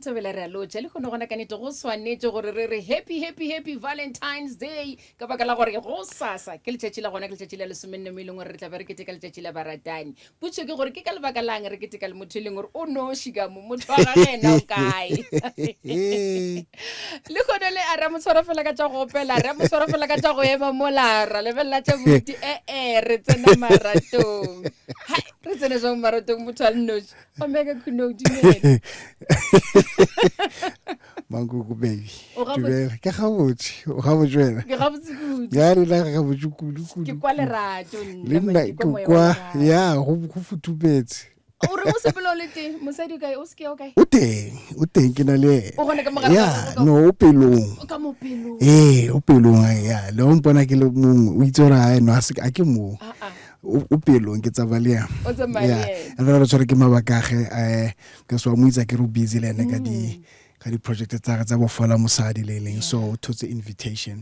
Thobela re a lotšha le kgone gona ka nete go swanetše gore re re happy happy happy Valentine's Day ka baka la gore go sasa ke letšatši la gona ke letšatši la lesomenne mo e leng gore re tla be re keteka letšatši la baratani. Potšo ke gore ke ka lebaka lang re keteka le motho e leng gore o noši ka mo motho wa gage yena o kae? Le kgone le a re a mo tshwara fela ka tša go opela re a mo tshwara fela ka tša go ema mola ra lebelela tša boruti ee re tsena maratong. Hai re tsene jang maratong motho a le noši? Omega Khunou dumela. Mankoko baby. O gabotse. Dumela. Ke gabotse. O gabotse wena. Ke gabotse kudu. Ya rena re gabotse kudu kudu. Ke kwa lerato nna. Le nna ke kwa ya go go futhumetse. O re o sepela o le teng mosadi o kae o seke o kae? O teng, o teng ke na le yena. O gona ka mogare Ya, no o pelong. O ka mo pelong. Ee, o pelong ya. Le o mpona ke le mongwe o itse gore a no a se a ke mo. Ah ah. O pelong ke tsamaya le yena. O tsamaya le yena. Re re tshware ke mabaka a ge eh ka so mo itsa ke re o busy le ene ka di ka di project tsa gagwe tsa bofola mosadi le leng so o thotse invitation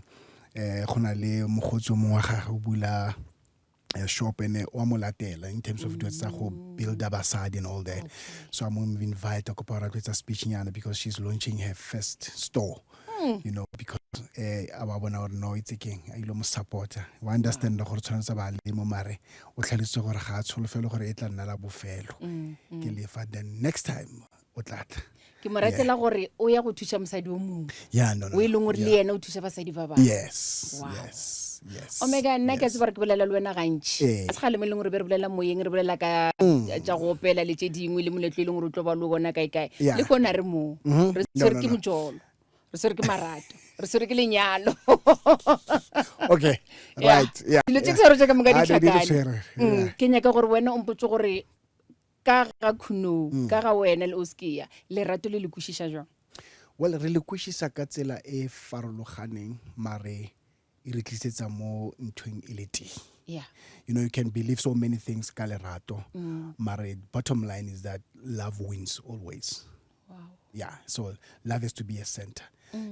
eh go na le mogotsi o mongwe wa gagwe o bula eh, shop ene wa mo latela in terms of dilo tsa go builda basadi and all that so I'm mo invite kopa gore a tlo etsa speech nyana because she's launching her first store you know because eh a ba bona gore no itse keng a ile mo supporta wa understand gore tshwanetse ba le mo mare o tlhalositse gore ga a tsholofelo gore e tla nna la bofelo ke lefa then next time o tla tla Ke mo ratela gore o ya go thuša mosadi o mongwe yeah no no o e leng gore le yena o thuša basadi ba bangwe. Yes Wow. yes yes Omega nna ke a yes. tseba gore ke bolela le wena gantši Ee. a se gale mo e leng gore be re bolela moyeng re bolela ka tša go opela le tše dingwe le moletlo e leng gore o tlo ba le bona kae kae Yeah. le kona re moo re No, tshwere no, ke no. mojolo re swere ke marato re swere ke lenyalo okay Yeah. right yeah dilo tse yeah. tshwaro tša ka moka di Ah, di- di tlhakane tshwere, yeah. Ke nyaka gore wena o mpotse gore ka ga Khunou ka ga wena le Oskia lerato le le kwešiša jwang well re le kwešiša ka tsela e farologaneng mare e re tlisetsa mo nthweng e le tee yeah you know you can believe so many things ka lerato mare bottom line is that love wins always wow yeah so love has to be a center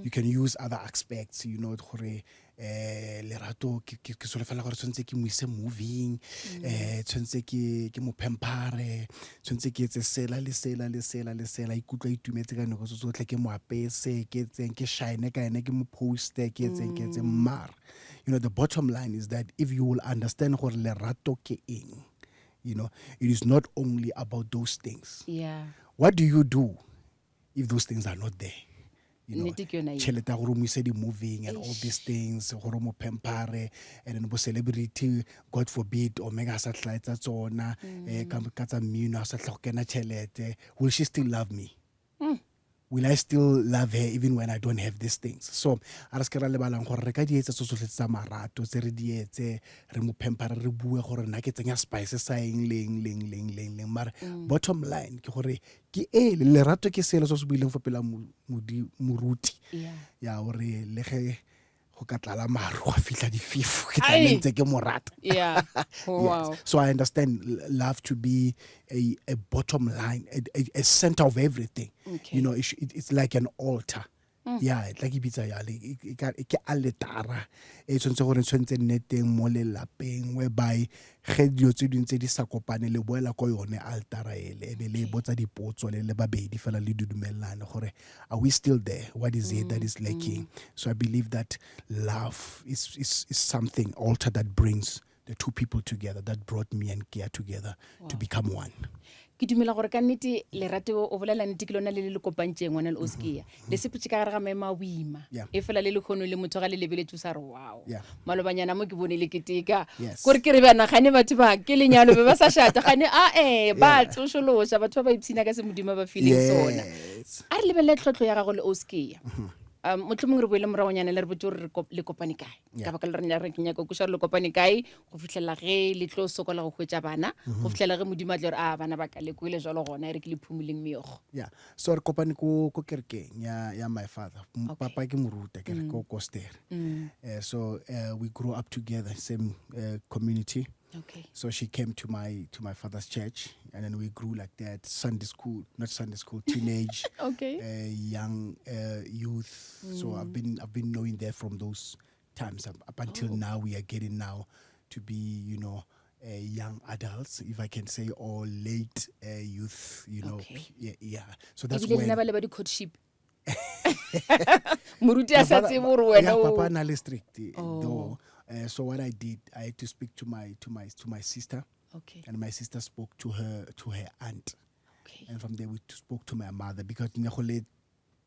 you can use other aspects you know gore eh lerato ke ke- ke solofela gore tshwanetse ke mo ise moving eh tshwanetse ke ke mo pampere tshwanetse ke etse sela le sela le sela le sela ikutlwa itumetse ka nako tse tsotlhe ke mo apese ke etseng ke shine ka ene ke mo poste ke etseng ke etseng mara you know the bottom line is that if you will understand gore lerato ke eng you know it is not only about those things yeah what do you do if those things are not there you know Nnete ke yona eo. tšhelete ya gore o mo ise di-moving and all these things gore o mo pampere and then bo celebrity god forbid omega a sa tla etsa tsona eh, ka ka tsa mmino a sa tla go kena tšhelete will she still love me will I still love her even when I don't have these things? So a re se ke ra lebalang gore re ka di etsa tso tsotlhe tsa marato tse re di etse re mo pampere re bue gore nna ke tsenya spice sa eng leng leng leng leng leng mare bottom line ke gore ke e lerato ke selo se se buileng fo pela moruti yeah ya gore le ge go ka tlala maru gwa fihla difefo ke tla Ai. nne ntse ke mo rata yeah wow Yes. So I understand love to be a bottom line, a center of everything. Okay. You know, it's like an altar. Yeah, e tla ke bitsa yale ke aletara e tshwanetse gore e tshwanetse nne teng mo lelapeng whereby ge dilo tse dingwe tse di sa kopane le boela ko yone altara ele e be le botsa dipotso le le babedi fela le dumelelane gore are we still there what is it that is lacking so i believe that love is, is, is something altar that brings the two people together that brought me and Kia together to become one ke dumela gore ka nnete lerato o bolela nnete ke lona le le le kopantšeng ngwana le oskia le sepetse ka gare ga maemo a boima Yeah. e fela le lekgono le motho ga le lebeletse o sa re wow Yeah. malobanyana mo ke bone le keteka Yes. kore ke re bana gane batho ba ke lenyalo be ba sa šata gane a e ba tsošološa batho ba ba ipshina ka se modimo ba fileng sona yes a re lebelele tlhotlho ya gago le oskia um mohlomongwe re boele moragonyana le re botse gore re le kopane kae ka baka la re ke nyaka go kweša gore le kopane kae go fihlela ge le tlo sokola go hwetša bana go fihlela ge modimo a tlo re a bana ba ka le kwele jalo gona e re ke le phumoleng meokgo yeah so re kopane ko ko kerekeng ya ya my father papa ke moruta ke re ko kostere so we grew up together same community okay So she came to my to my father's church, and then we grew like that. Sunday school, not Sunday school, teenage, Okay. young youth. So I've been knowing there from those times up until now. We are getting now to be you know. young adults if I can say or late youth you know Okay. yeah, yeah. So that's ebile when lena ba le ba di-courtship moruti a sa tsebe gore wena yeah, o- papa na le strict Oh. though so what I did I had to speak to my to my to my sister okay and my sister spoke to her to her aunt okay and from there we spoke to my mother because ne go le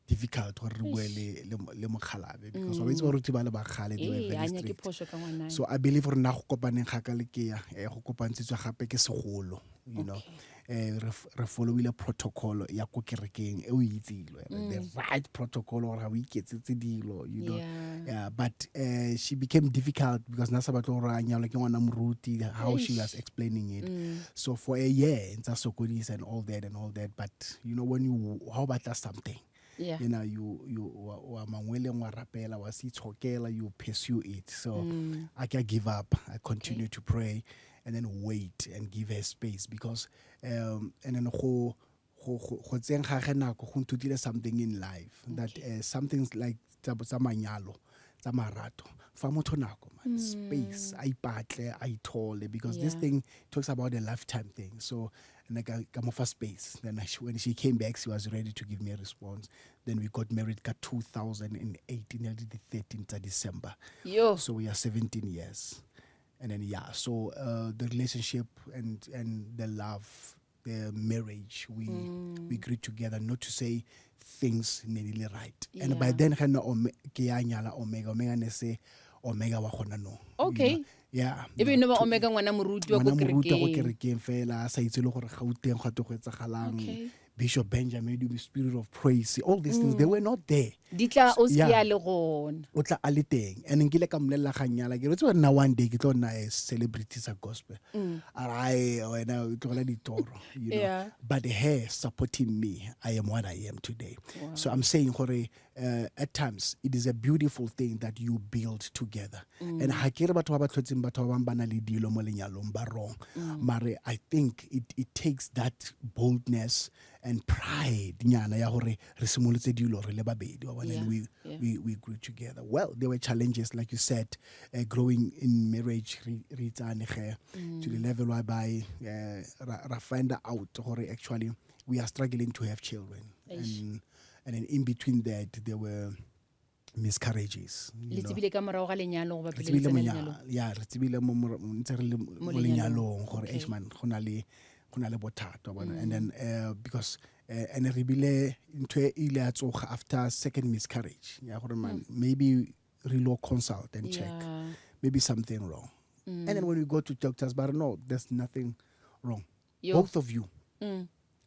difficult gore re bue le le le mokgalabe because wa itse baruti ba le ba kgale they were ee a very nyake strict phoso ka ngwana so i believe gore nna go kopaneng ga ka le ke ya go kopantshitswe gape ke segolo you know eh re re followile protocol ya ko kerekeng e o itse le the right protocol gore ga o iketsetse dilo you know Yeah. yeah but she became difficult because na sa batle gore a nyalwe ke ngwana moruti how she was explaining it so for a year ntsa sokodisa and all that and all that but you know when you how batla something Yeah. you know you you wa wa mangweleng wa rapela wa se itshokela you pursue it so i can give up i continue to pray and then wait and give her space because um and then go go go go tseng ga ge nako go nthutile something in life that something like tsa tsa manyalo tsa marato fa motho nako man space a ipatle a ithole because this Yeah. thing talks about a lifetime thing so and I ka mo fa space then I, when she came back she was ready to give me a response then we got married ka 2018 le di 13 tsa December yo so we are 17 years and then yeah so the relationship and and the love the marriage we we grew together not to say things ne di le right and by Yeah. then ge nna ke ya nyala omega omega ne se omega wa gona no you Okay. know. yeah e be no ba omega ngwana moruti wa ko ngwana moruti wa ko kerekeng kerekeng fela a sa itse le gore gauteng gwa te go etsagalang Okay. bishop benjamin the spirit of praise all these things they were not there di tla o se Yeah. a le gona o tla a le teng and nkile ka mmolelela ga nyala ke re tsebe nna one day ke tlo nna a celebrity sa gospel a re "Ai, wena o tlogela ditoro you know Yeah. but her supporting me i am what i am today so i'm saying gore at times it is a beautiful thing that you build together and ha ke re batho ba ba tlhotseng batho ba bang ba na le dilo mo lenyalong ba wrong mare i think it, it takes that boldness and pride nyana ya gore re simolotse dilo re le babedi wa bona, and Yeah, we, yeah. we grew together well there were challenges like you said growing in marriage re re itsane ge to the level whereby ra find out gore actually we are struggling to have children Eish. and then in between that there were miscarriages you le know. tsebile ka morago ga lenyalo goba Re pele le tsebile tsena monya- lenyalong ya re tsebile mo ntse re le Mo mo lenyalong, lenyalong gore okay. eish man go na le go na le bothata wa bona and then because and re bile ntho e ile ya tsoga after second miscarriage ya gore man maybe re lo consult and check Yeah. maybe something wrong and then when we go to doctors but no there's nothing wrong Yo. both of you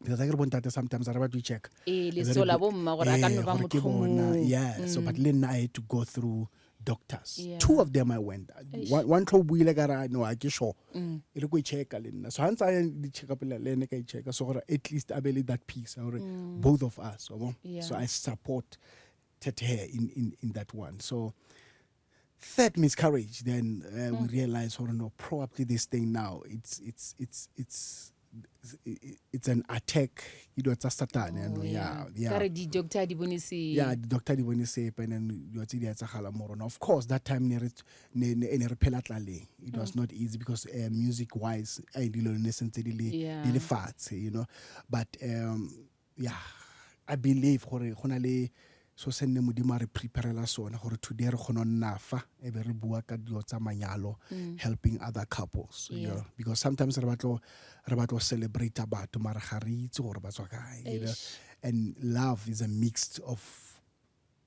because I get bontate sometimes re batlo check Ee, leso la bomma gore a ka no ba gore ke bona mohlomong. yeah so but le nna i had to go through doctors Yeah. two of them i went one tlo buile ka ra no a ke sure e re ko checka le nna so ha ntse a ya di check up le ene ka i-checka so gore at least a be le that peace gore both of us wa bona? Yeah. so i support her in that one so third miscarriage then we realized oh no probably this thing now it's an attack you know tsa satane Oh, no yeah yeah ka re di-doctor di bone se yeah the doctor di bone sepe and then dilo tse di etsagala mo rona of course that time ne re ne ne re phela tlaleng it was not easy because music wise ai dilo ne sentse di le di le fatshe you know but yeah i believe gore go na le so se nne modimo a re preparela sone gore today re kgone go nna fa e be re bua ka dilo tsa manyalo helping other couples you know because sometimes re batlo re batlo celebrate batho mara ga re itse gore ba tswa kae you know and love is a mix of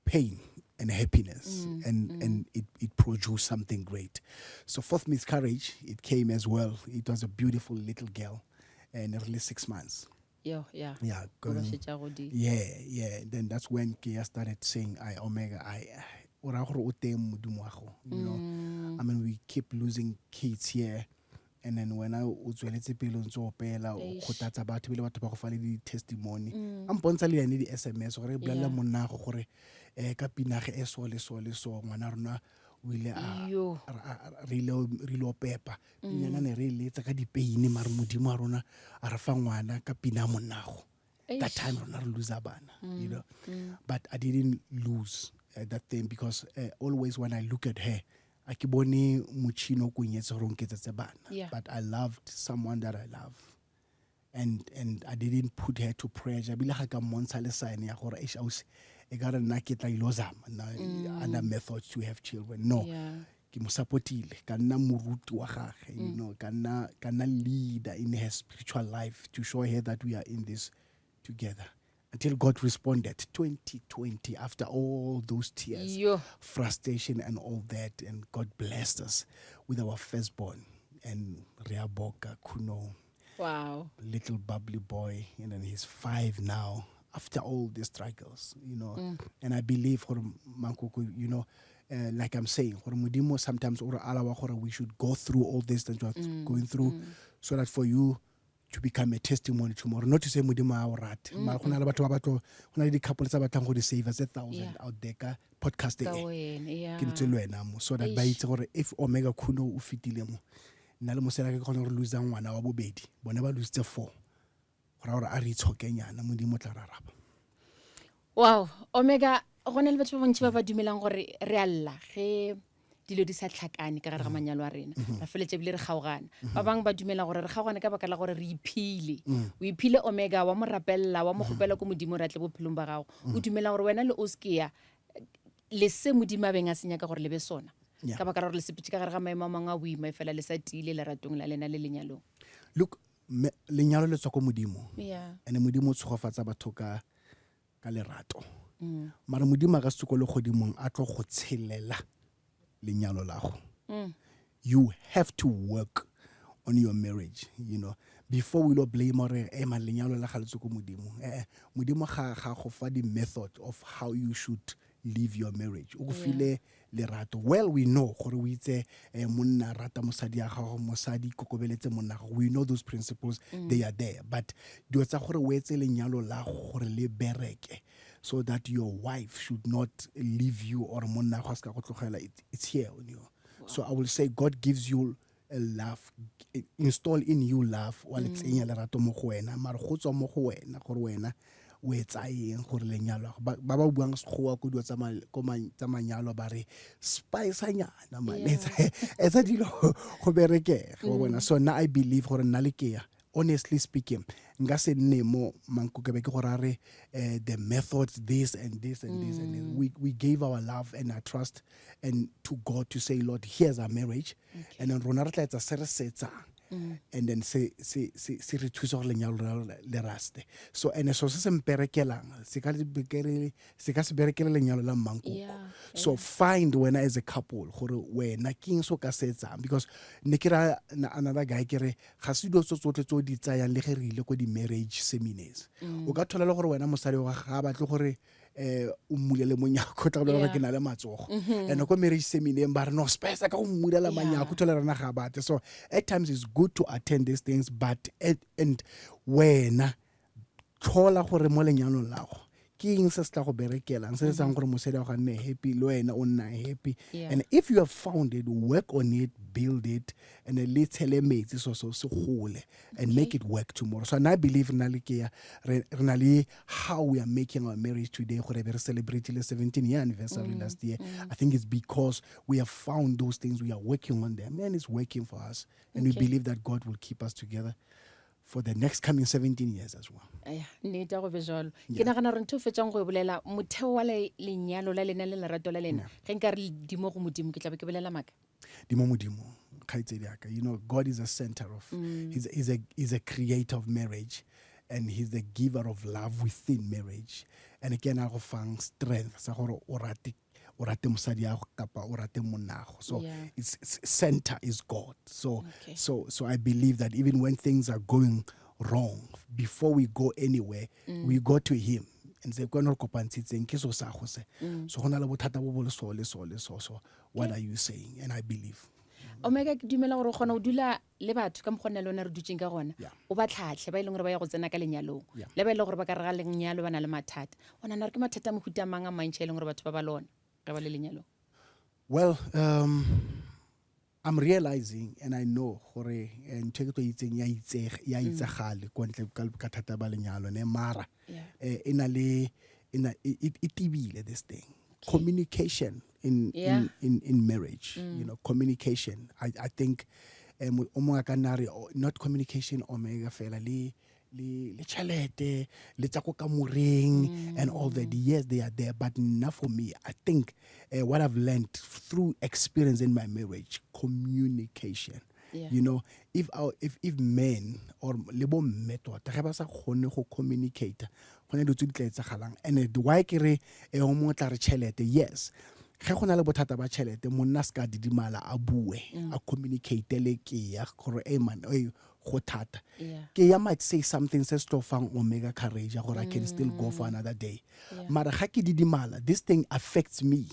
pain and happiness and it produced something great so fourth miscarriage it came as well it was a beautiful little girl and really 6 months yo yeah yeah Go ba going, šetša go di yeah then that's when Kia started saying I omega I o ra gore o teng modimo wa go you know i mean we keep losing kids here and then when I o tsweletse pele o ntse o opela o Eish. kgothatsa batho ebile batho ba go fa le di-testimony a mpontsha le yane di-sms gore bolelela Yeah. monnago gore um ka pinage e so le so le so ngwana rona o ile a Yo. re ile o pepa pinyana ne re e letsa ka dipeine mare modimo wa rona a re fa ngwana ka pina ya monnago that Eish. time rona re loser bana you know but i didn't lose that thing because always when i look at her A ke bone motšhini o konyetse gore o nketsetse bana. Yeah. But I loved someone that I love. And and I didn't put her to pressure. Ebile ga ka mmontsha le sign ya gore eish ausi e ka re nna ke tla ilo zama nna other methods to have children. No. Mm. Yeah. Ke mo supportile ka nna moruti wa gage, you know, ka nna ka nna leader in her spiritual life to show her that we are in this together. Until God responded 2020 after all those tears, Yo. frustration and all that, and God blessed us with our firstborn and Reaboka Kuno, Wow. little bubbly boy, and then he's 5 now. After all the struggles, you know, and I believe gore Mankoko, you know, like I'm saying, gore Modimo sometimes o re allow gore we should go through all this that you are going through, so that for you to become a testimony tomorrow. Not to say Modimo ha o rate, mara go na le batho ba batlo, go na le di-couple tsa batlang go di save tse 1,000 Yeah. out there ka podcast Ka e. wena, yeah. Ke ntse le wena mo, so that ba Eish. itse gore if Omega Khunou o fetile mo, nna le mosadi wa ka ke kgone gore lose ngwana wa bobedi, bone ba lositse 4. Go raya gore a re itshokenyana, Modimo o tla re araba. Wow, Omega, go na le batho ba bantši ba ba dumelang gore re a lla ge dilo di sa tlhakane ka gare ga manyalo a rena, ra feletša ebile re kgaogana. Ba bangwe ba dumela gore re kgaogane ka baka la gore re iphile. O iphile Omega, wa mo rapella, wa mo kgopela ko Modimo re atle bophelong ba gago. O dumela gore wena le Oskia le se Modimo a beng a se nyaka gore le be sona. Yeah. Ka baka la gore le sepetše ka gare ga maemo a mangwe a boima, e fela le sa tiile leratong la lena le lenyalong. Look, lenyalo le tswa ko Modimo. Yeah. And Modimo o tshegofatsa batho ka lerato. Mara Modimo a ka se tswe ko legodimong a tlo go tshelela lenyalo la go. You have to work on your marriage, you know, before we lo blame gore, eh, man, lenyalo la ga le tswe ko Modimo. Modimo ga go fa di method of how you should live your marriage. O go file lerato. Well, we know gore o itse, monna rata mosadi ya gago, mosadi kokobeletse monna gago. We know those principles, they are there. But dilo tsa gore o etse lenyalo la gore le bereke so that your wife should not leave you or monna go ska go tlogela, it's here on you. Wow. So I will say God gives you a love, install in you love, wa le tsenya lerato mo go wena, mara go tswa mo go wena gore wena o etsa eng gore lenyalo la gago. Ba ba buang Sekgowa ko dilo tsa manyalo ba re spice-anyana, man. Yeah. Etsa dilo go berekege, wa bona. So nna I believe gore nna le Kea, honestly speaking, nka se nne mo Mankoko be ke gore a re, the methods, this and this and this and this. We gave our love and our trust and to God to say, Lord, here's our marriage. Okay. And then rona re tla etsa se re se etsang. And then se re thusa gore lenyalo la rona le raste. So, and so se se mperekelang, se ka le bekere, se ka se berekele lenyalo la Mankoko. Yeah, So yeah. find wena as a couple gore wena ke eng se o ka se etsang, because ne ke ra another guy ke re ga se dilo tse tsotlhe tse o di tsayang le ge re ile ko di-marriage seminars. O ka thola le gore wena mosadi wa gago ga a batle gore, o mmulele monyako, o tla bolela gore Yeah. ke na le matsogo. And ko marriage seminareng ba re, no, space ka go mmulela Yeah. monyako, o thole rena ga a batle. So at times it's good to attend these things, but at, and wena tlhola gore mo lenyalong la go ke eng se se tla go berekelang, se se etsang gore mosadi wa gago a nne happy le wena o nna happy. Yeah. And if you have found it, work on it, build it, and then le tshele metsi so so se gole and make Okay. it work tomorrow. So and I believe nna le Kea, re na le how we are making our marriage today, gore be re celebrate le 17 year anniversary last year. I think it's because we have found those things, we are working on them, and it's working for us. And we Okay. believe that God will keep us together for the next coming 17 years as well. Aya, nnete ya go be jwalo. Ke Yeah. nagana gore ntho e fetsang go e bolela, motheo wa lenyalo la lena le lerato la lena, Yeah. ge nka re dimo go Modimo, ke tla be ke bolela maaka. Dimo Modimo, kgaitsedi ya ka. You know, God is a center of, he's a creator of marriage, and he's the giver of love within marriage. And again, a go fang strength sa gore o rate, o rate mosadi ya gago kapa o rate monna gago. So Yeah. it's center is God. So Okay. I believe that even when things are going wrong, before we go anywhere, we go to him and say, Kwena re kopantshitseng, ke so sa go se. So go na le bothata bo bo le so le so le so, so what Okay. are you saying? And I believe. Omega, ke dumela gore o kgona go dula le batho ka mokgwa nna le wena re dutseng ka gona. Yeah. O ba tlhatlhe ba e leng gore ba ya go tsena ka lenyalong. Yeah. Le ba e leng gore ba ka re ga lenyalo ba na le mathata. O nahana gore ke mathata a mohuta mang a mantši a e leng gore batho ba ba le ona ge ba le lenyalong? Well, I'm realizing and I know gore, ntho e ke tlo itseng ya itsege, ya itsagale kwa ntle ka thata ba lenyalo ne, mara, Yeah. e na le, e na, e, e, e tibile this thing. Okay. Communication in Yeah. in, in in marriage. You know, communication. I I think o mongwe a ka nna a re oh, not communication omega fela le le le tšhelete le tsa ko kamoreng and all that. Yes, they are there, but not for me. I think what I've learned through experience in my marriage, communication. Yeah. You know, if our, if if men or le bo mme tota ge ba sa kgone go communicate go na dilo tse di tla etsagalang and why ke re e o mongwe tla re tšhelete yes ge go na le bothata ba tšhelete monna a se ka didimala a bue a communicate le kea gore e man ey go thata Yeah. kea might say something se se tlo fang omega courage ya gore I can still go for another day Yeah. mara ga ke didimala this thing affects me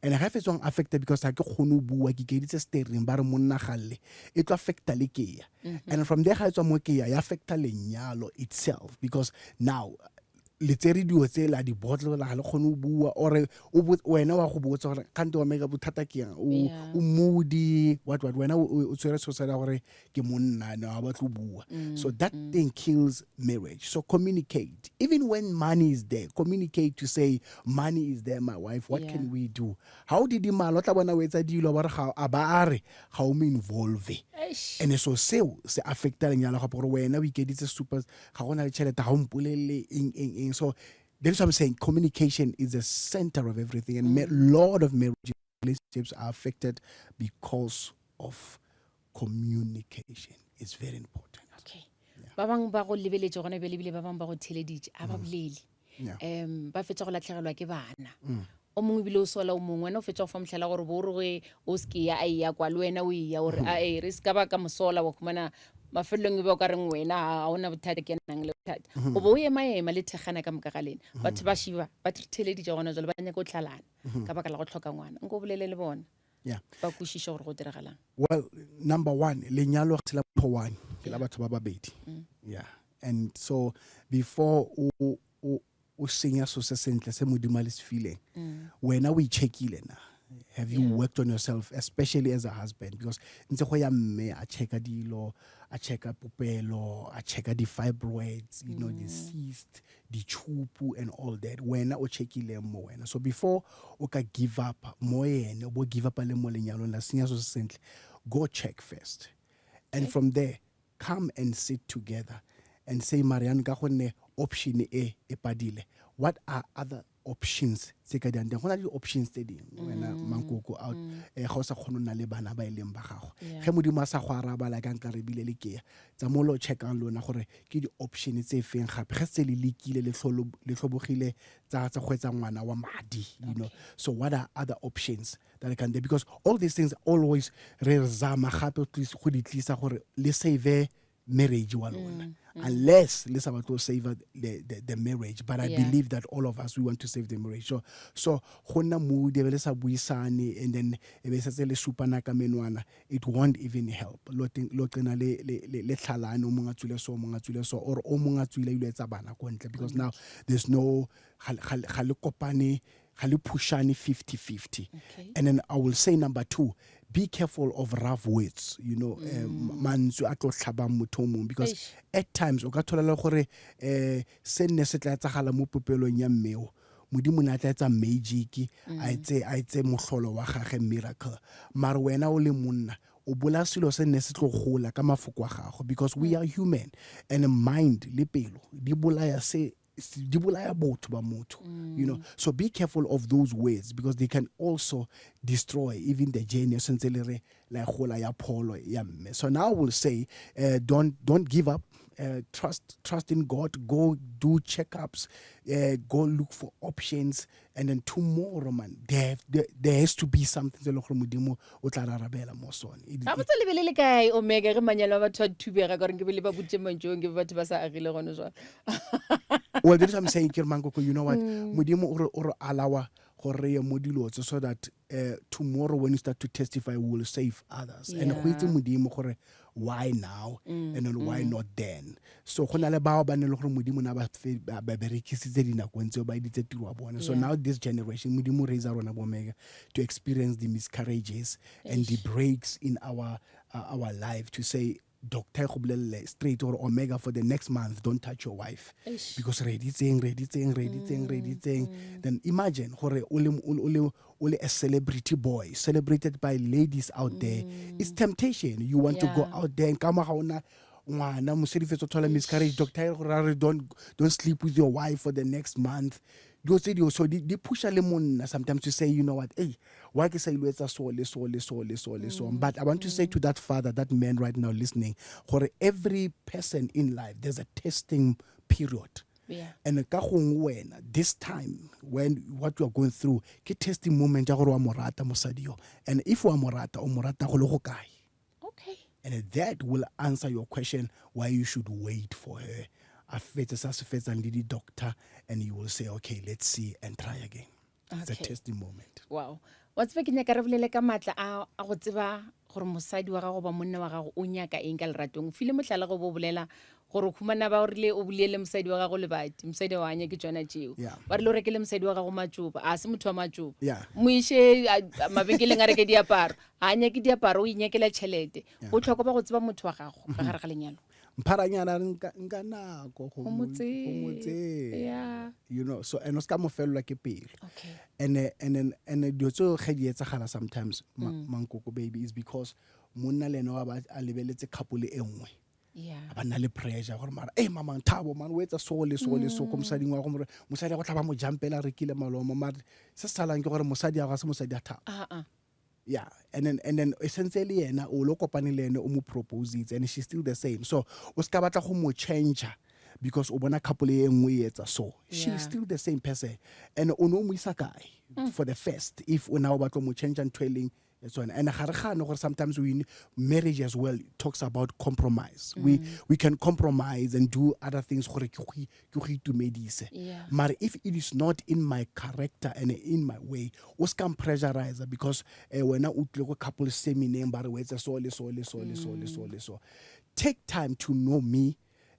and ga fetswang affecta because ga ke kgone go bua ke keditse steering ba re monna galle e tlo affecta le kea and from there ga e tswa mo kea ya affecta lenyalo itself because now le tsere dilo tse la di bottle la ga le kgone go bua or o wena wa go botsa gore kgante wa meka bothata ke eng o Yeah. o moody what what wena o tshwere selo sa gore ke monna no ga batle go bua so that thing kills marriage so communicate even when money is there communicate to say money is there my wife what Yeah. can we do ha o didimala o tla bona o etsa dilo ba re ga a ba a re ga o mo involve Eish. and so seo se affecta lenyalo gape gore wena o ikeditse super ga go na le tšhelete ga o mpolelele eng eng eng so that is what I'm saying communication is the center of everything and a lot of marriage relationships are affected because of communication it's very important okay ba bangwe ba go lebeletše gona bjale ebile ba bangwe ba go theleditše a ba bolele Yeah. um ba fetša go latlhegelwa ke bana o mongwe ebile o sola o mongwe wena o fetša go fa mohlala gore bo o re ge o se ke ya a eya kwa le wena o eya ore a e re se ka ba ka mosola wa khumana mafelelong e be o ka reng wena ga ona bothata ke nang le bothata o bo o ema-ema le thekgana ka moka ga lena batho ba šiba ba theleditše gona jalo ba nyaka go tlhalana ka baka la go tlhoka ngwana nko o bolele le bona yeah ba kwešiše gore go diragalang well number one lenyalo ga se la motho one ke la batho ba babedi yeah and so before o o o senya so se sentle se modimo a le se fileng wena o icheckile na have you worked on yourself especially as a husband because ntse go ya mme a checka dilo a checka popelo a checka di-fibroids you know the cyst ditšhupu and all that wena o checkile mo wena so before o ka give up mo ene o bo give up le mo lenyalong la senya so se sentle go check first and from there come and sit together and say marian ka gonne option e e padile what are other options tse ka diang teng go na le di-options tse dingwe wena mankoko out ga o sa kgone go nna le bana ba e leng ba gago Yeah. ge modimo a sa go araba like a nka re bile le kea tsa mo lo checkang lona gore ke di-option tse feng gape ge se le lekile le tlhobogile tsa tsa go etsa ngwana wa madi you know so what are other options that can there because all these things always re zama gape go di tlisa gore le save marriage wa lona unless le sa batle go save the marriage but I Yeah. believe that all of us we want to save the marriage so so go nna mood e be le sa buisane and then e be setse le supana ka menwana it won't even help lo lo qena le le le le tlhalane o mongwe a tswile so o mongwe a tswile so or o mongwe a tswile a ile etsa bana ko ntle because now there's no ga ga le kopane ga le pushane 50-50 Okay. and then I will say number two be careful of rough words you know mantswe a tlo tlhabang motho o mongwe because Eish. at times o ka thola le gore um se nne se tla etsagala mo popelong ya mmeo modimo ne a tla etsa magic a etse a etse mohlolo wa gage miracle mare wena o le monna o bolaya selo se nne se tlo gola ka mafoko a gago because we are human and mind le pelo di bolaya se di bolaya botho ba motho you know so be careful of those words because they can also destroy even the journey o sentse le re la gola ya pholo ya mme so now I will say don't give up trust in God go do checkups go look for options and then tomorrow man there has to be something tse e leng gore modimo o tla rarabela mo sone Ga botse le be le le kae omega ge manyalo a batho a thubega ka gore nke be le ba boditše mantšong ke be batho ba sa agile gone jwale well that is what I'm saying ke re mankoko you know what modimo o re allowa gore re ye mo dilo tse so that tomorrow when you start to testify we will save others and go itse modimo gore why now and then why not then so go na le bao ba ne le gore modimo na ba ba berekisitse dinakong tseo ba editse tiro wa bona so now this generation modimo raise rona bomega to experience the miscarriages and the breaks in our life to say Doctor e go bolelele straight gore omega for the next month don't touch your wife Eish. because re editseng re editseng re editseng re editseng then imagine gore o le o le o le a celebrity boy celebrated by ladies out there it's temptation you want to go out there and ka mo ga ona ngwana mosadi fetsa thola miscarriage doctor e gore a re don't don't sleep with your wife for the next month dilo tse dio so di di pusha le monna sometimes to say you know what hey why ke sa ilo etsa so le so le so le so le so but i want to say to that father that man right now listening gore every person in life there's a testing period Yeah. and ka gongwe wena this time when what you are going through ke testing moment ya gore wa mo rata mosadi yo and if wa mo rata o mo rata go le go kae Okay. and that will answer your question why you should wait for her a fetse sa se fetsang le di-doctor and you will say okay let's see and try again it's a Okay. testing moment Wow. Wa tseba ke nyaka re bolele ka maatla a a go tseba gore mosadi wa gago ba monna wa gago o nyaka eng ka leratong. O file mohlala go bo bolela gore o humana ba o rile o bolele mosadi wa gago lebati, mosadi wa anya ke tšona tšeo. Yeah. Ba rile o rekele mosadi wa gago matšoba, a se motho wa matšoba. Yeah. Mo iše a- mabenkeleng a reke diaparo, a nyake diaparo o inyakela tšhelete. Bohlokwa ba go tseba motho wa gago ka gare ga lenyalo. mpharanyana re nka nka nako go Go mo mo go mo tseba. tseba Yeah. you know so and o ska mo fellwa ke pelo Okay. and eh, and then and eh, dilo tseo ge di etsagala sometimes ma, mankoko baby is because monna le ene wa ba a lebeletse couple e nngwe Yeah. ba nna le pressure gore mara e mama thabo man o etsa so le so le so ko mosading wa go more mosadi ya go tla ba mo jumpela a rekile malomo mare se se salang ke gore mosadi ya go ga se mosadi ya thabo Ah ah. yeah and then and then e sentse e le yena o lo kopane le ene o mo propositse and she's still the same so o ska batla go mo change because o bona couple e nngwe e etsa so she's Yeah. still the same person and o ne o mo isa kae for the first if o na o batla mo change ntho e leng ya tsone and ga re gane gore sometimes we marriage as well talks about compromise we we can compromise and do other things gore ke go ke go itumedise Yeah. mare if it is not in my character and in my way o ska mpressurize because eh, wena o tlile go couple semineng ba re o etse so le so le so le so le so le so take time to know me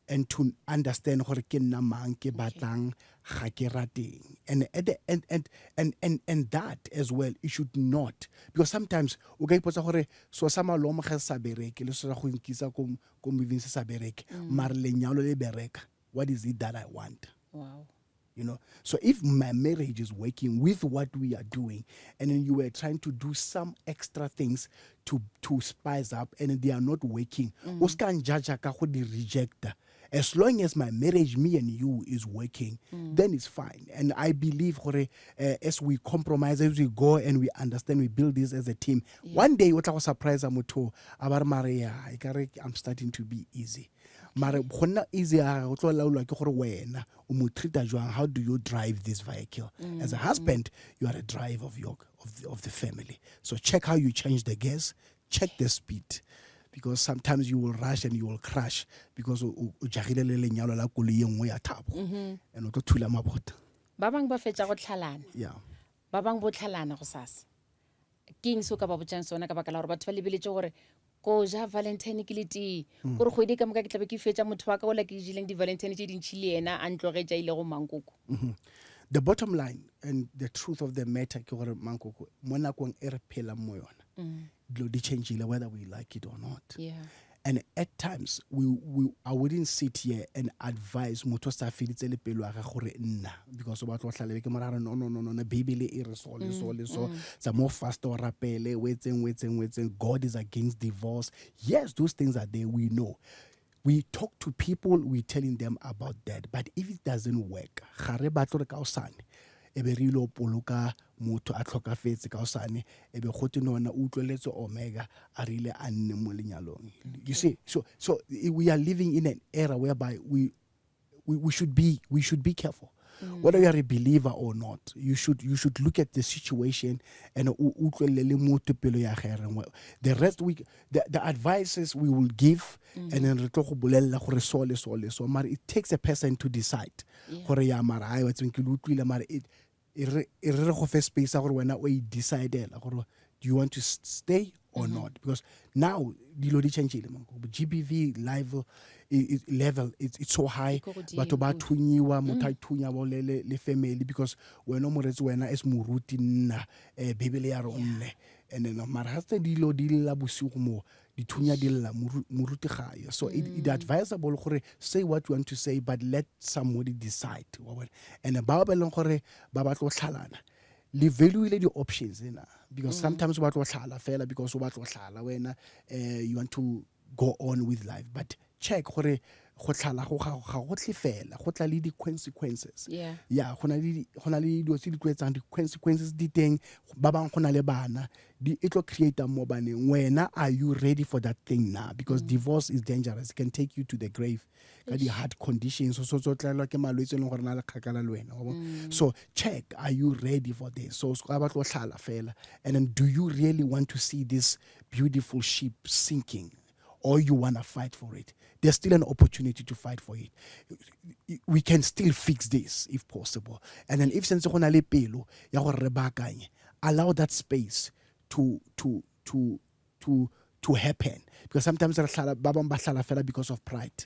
and to understand gore ke nna mang ke batlang ga ke rateng and at the and and and and and that as well you should not because sometimes o ka ipotsa gore so sa malomo ga se sa bereke le so sa go nkisa ko ko moving se sa bereke mare lenyalo le bereka what is it that i want Wow. you know so if my marriage is working with what we are doing and then you were trying to do some extra things to to spice up and they are not working o ska njudge ka go di rejecta as long as my marriage me and you is working then it's fine and i believe gore uh, as we compromise as we go and we understand we build this as a team one day o tla go surprise motho a ba re mare ya ekare i'm starting to be easy mare go nna easy ya go tlo laolwa ke gore wena o mo treata jwang how do you drive this vehicle mm. as a husband you are a driver of your of the, of the family so check how you change the gears check the speed because sometimes you will rush and you will crash because o jagile le lenyalo la koloi e nngwe ya thabo mm-hmm. and o tlo thula mabota ba bangwe ba fetša go tlhalana yeah ba bangwe bo tlhalana go sasa ke eng se o ka ba botšang sona ka baka la gore batho ba lebeletše gore ko ja valentine ke le tee mm. gore kgwedi ka moka ke tlabe ke fetša motho wa ka ola ke jeleng di-valentine tše dintšhi le yena a ntlogetša ile go mankoko mm-hmm. the bottom line and the truth of the matter ke gore mankoko mo nakong e re phelang mo yona mm. dilo di changile whether we like it or not yeah. And at times we, we I wouldn't sit here and advise motho o sa feditse le pelo ya gagwe gore nna because o batla go hlalebe ke mora re no no no no no Bible e re so le so le so tsa mo fast o rapele o etseng o etseng o etseng God is against divorce yes those things are there we know we talk to people we telling them about that but if it doesn't work ga re batle gore kaosane e be re ile go poloka motho a tlhokafetse kaosane e be gote nona o utlweletse omega a rile a nne mo lenyalong you see so so we are living in an era whereby we we, we should be we should be careful mm. whether you are a believer or not you should you should look at the situation and o utlwelele le motho pelo ya gere the rest we the, the advices we will give mm. and then re tlo go bolelela gore so le so le so mara it takes a person to decide gore ya mara ai wa tseng ke le utlwile mara e re e re go fe space ya gore wena o e decidela gore do you want to stay or mm -hmm. not because now dilo di changile man GBV level level it's, it's so high batho ba thunyiwa motho a mm. thunya bo le le family because wena o moretse wena as moruti nna eh bibele ya re o nne And then mara ga tse dilo di lla bosigo mo dithunya di lla moruti ga yo. So it advisable gore say what you want to say but let somebody decide. Wa bona? And bao ba leng gore ba batla go tlhalana le value-ile di-options na because sometimes o batla go tlhala fela because o batla go tlhala wena you want to go on with life but check gore go tlhala go ga ga go tle fela go tla le di-consequences Yeah. ya go na le go na le dilo tse di tlo etsang di-consequences di teng ba bang go na le bana di e tlo create mo baneng wena are you ready for that thing now because divorce is dangerous it can take you to the grave ka di-heart conditions so so tlelwa ke malwetse e leng gore na le kgakala le wena wa bona? So check are you ready for this so se ka batla go tlhala fela and then do you really want to see this beautiful ship sinking or you want to fight for it there's still an opportunity to fight for it we can still fix this if possible and then if sentse go na le pelo ya gore re baakanye allow that space to to to to to happen because sometimes re hlala ba bang ba hlala fela because of pride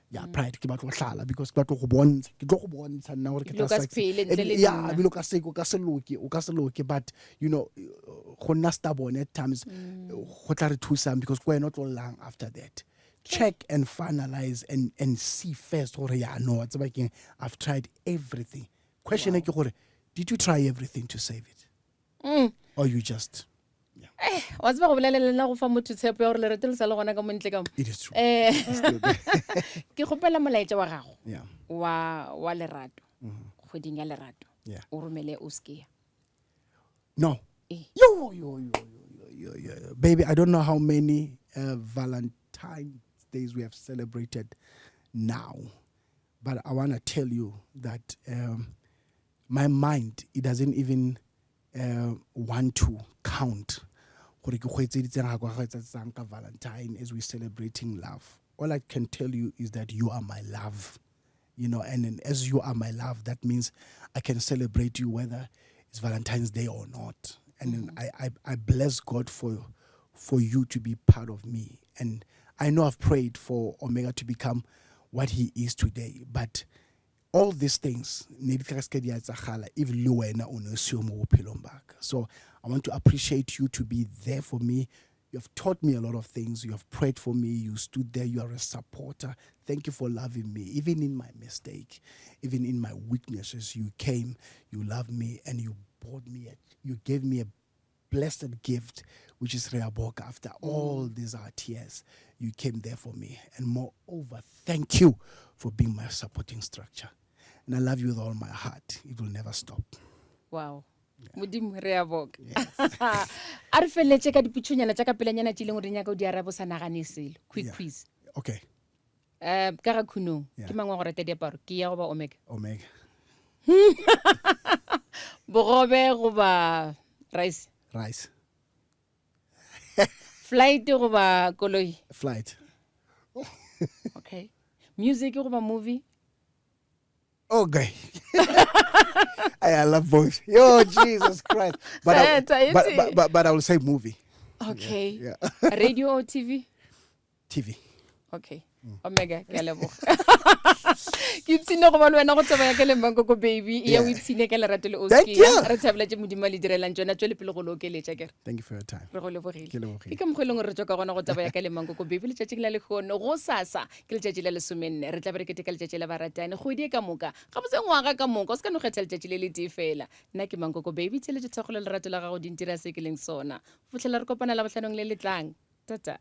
yeah pride ke batla go hlala because ke batla go bontsha ke tlo go bontsha nna gore ke Ebile o tla ka se succeed. phele ntle le yeah nna. ebile o ka se o ka se loke o ka se loke but you know go nna stubborn at times go tla re thusang because ke wena o tlo llang after that check and finalize and and see first gore ya no wa tseba keng i've tried everything question e ke gore did you try everything to save it or you just Eh, wa tseba go bolela le nna go fa motho tshepo ya gore lerato le sa le gona ka montle ka mo it is true um ke kgopela molaetša wa gago yeah wa wa lerato kgweding ya lerato Yeah. o romele o sekea no Eh. yo yo yo yo yo yo yo baby i don't know how many uh, valentine's days we have celebrated now but i want to tell you that um, my mind it doesn't even want to count gore ke go etseditseng ga kwa go etsetsang ka valentine as we celebrating love all i can tell you is that you are my love you know and then as you are my love that means i can celebrate you whether it's valentine's day or not and then I, I i bless god for you to be part of me and i know i've prayed for omega to become what he is today but all these things ne di tla se di a etsagala if le wena o ne o seo mo bophelong ba ka so i want to appreciate you to be there for me you have taught me a lot of things you have prayed for me you stood there you are a supporter thank you for loving me even in my mistake even in my weaknesses you came you loved me and you bought me a, you gave me a blessed gift, which is Reaboka. After all these our tears, you came there for me. And moreover, thank you for being my supporting structure. And I love you with all my heart. It will never stop. Wow modimo re a boka a re feleletse ka diputšhonyana tša ka pelanyana tše e leng gore di nyaka o di arabo sa nagane selo quick Yeah. quiz Okay, um ka ga khunong Yeah. ke mangwe wa go rata diaparo ke ya goba omega Omega. bogobe goba rice Rice. flight goba koloi Flight. okay music goba movie Okay. I, I love both. Yo, Jesus Christ. But I, Kgetha, but, e but, but, but I will say movie. okay Yeah. radio or tv TV. Okay omega ke a leboga ke ipshine go ba le wena go tseba ya ka le mankoko baby e ya o Yeah. ipshine ka lerato le Thank oskia you. re thabela tše modimo a le direlang tsona tswele pele go le okeletša kere Thank you for your time. re go lebogile Ke lebogile. ke ka mokgwa e leng gore re tswa ka gona go taba ya ka le mankoko baby letšatšing la lekgono go sasa ke letšatši la lesomenne re tla be re keteka letšatši la baratane kgwedi e ka moka gabotse ngwaga ka moka o se ka no kgetha letšatši le le tee fela nna ke mankoko baby tsheletšo thekgolo lerato la gago di ntira se ke leng sona go fitlhela re kopana la botlhanong le le tlang tata.